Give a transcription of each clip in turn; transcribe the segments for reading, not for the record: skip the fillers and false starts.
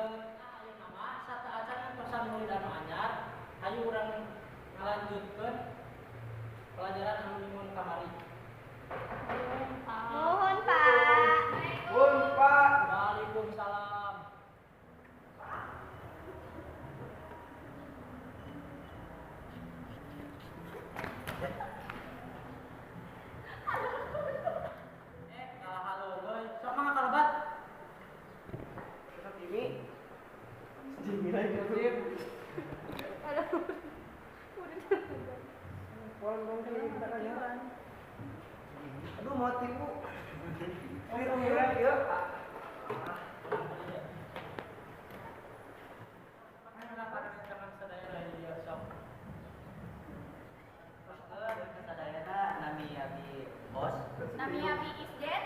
Ayeuna mah sateuacan pesan murid anu anyar, hayu urang ngalanjutkeun pelajaran anu mingguan kamari. Nuhun, Pak. Nuhun, Pak. Waalaikumsalam. Kalah halo euy. Sok mangga kalebat. Sok ini. Jimi lagi sip. Aduh, mau tipu. Ya. Nami abi Isdet.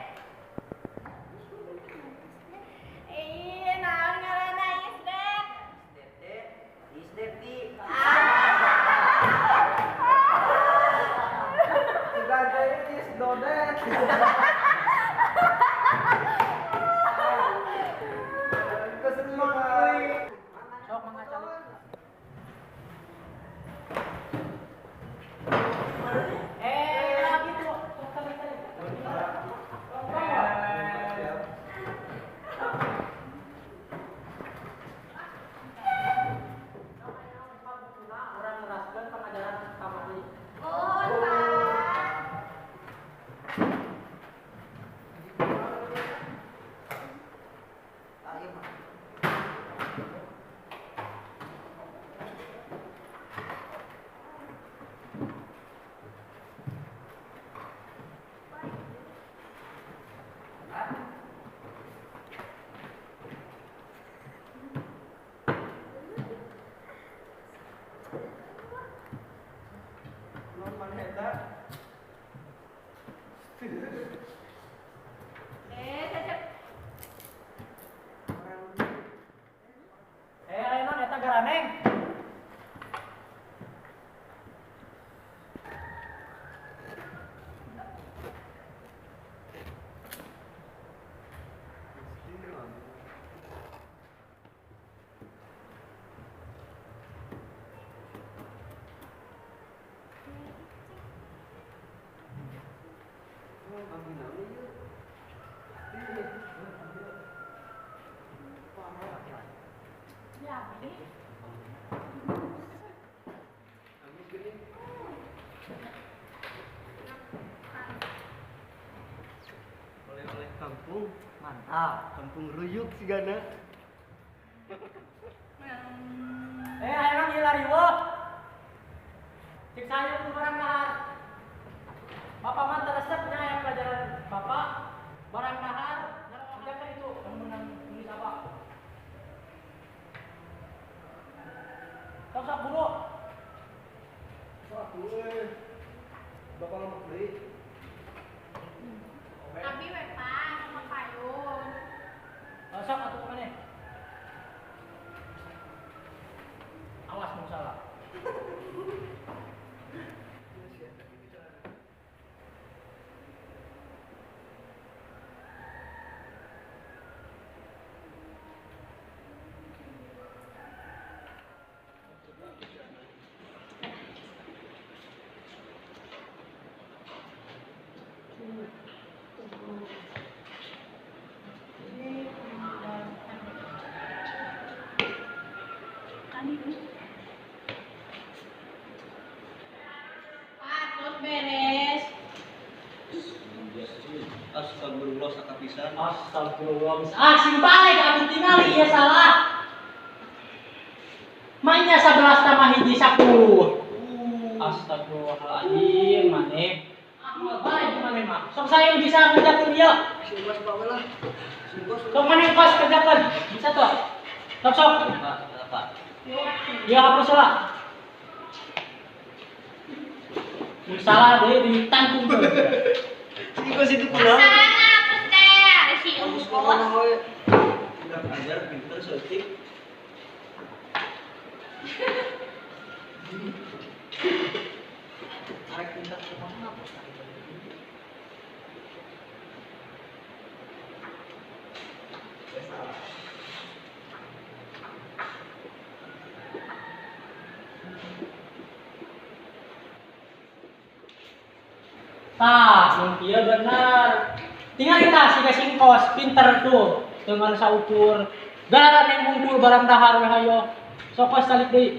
Iya, naon ngaranna Isdet? Isdet teh, Isdet di. Sugan teh Isdodet. Kesenangan. Sok mangga calik. Gitu. Urang neraskeun pangajaran kamari. Nuhun, Pak. Cecep. Ayeuna eta garaneng. Oleh-oleh kampung, mantap. Kampung ruyuk sigana. Ayeuna gila riweuh. Cik saya ku barang dahar. Bapak mah teu resep nya aya pelajaran bapak barang dahar, kerjakan itu anu meunang nulis apa. Sok sok buru. Sok euy. Bapak ngomong deui. Abi we, Pak, sama payun. Sok atuh kumaha? Awas mun salah. Pak, terus beres. Astagfirullah sakapisan. Astagfirullah. Ah, sing balik abdi tingali ieu salah. Mainnya 11 tambah 1 10. Astagfirullahaladzim, maneh. Ah, moal balik maneh mah. Sok saya bisa ngerjakeun ieu. Si Ugas bae lah. Si Ugas. Sok maneh pas kerjakeun. Bisa tuh. Sok sok. Pak. Ya hapus lah. Mun salah deui ditanggung tuh. Si Ugas itu pulang. Sana hapus teh, si Hapus Umpos. pokokna we. Tidak ajar pinter saeutik. Arek pinter kumaha ngapus Tah, mun kieu bener. Tinggal kita siga singkos, pinter tuh. Teu ngan saukur. Gararaneng ngumpul barang dahar we hayo. Sok kos salik deui.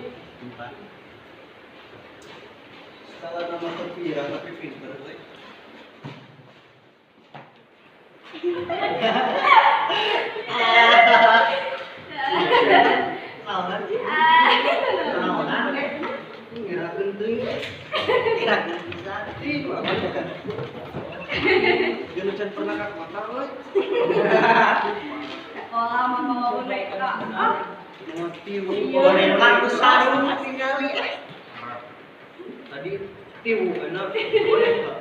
Salah nama terpirang tapi pinter we. Naonan sih? Naonan eh. Ngirakeun teuing. Ngirakeun pisan. Ih, apa ya? Dia can pernah ke kota euy. Sekolah mah bawa boneka. Ah, Mau boneka ku sarung tingali. Tadi tiwu enak boneka.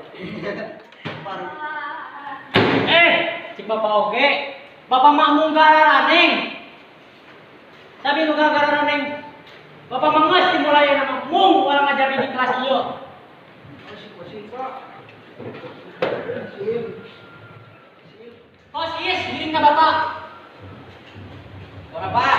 Parah. Eh, cik bapak oge. Bapak mah mung gararaneng. Tapi nu gararaneng. Bapak mah geus dimulai nama mung urang ngajar di kelas ieu. Masih Pak. Sim. Sim. Kos is giring ka bapak. Ora, Pak.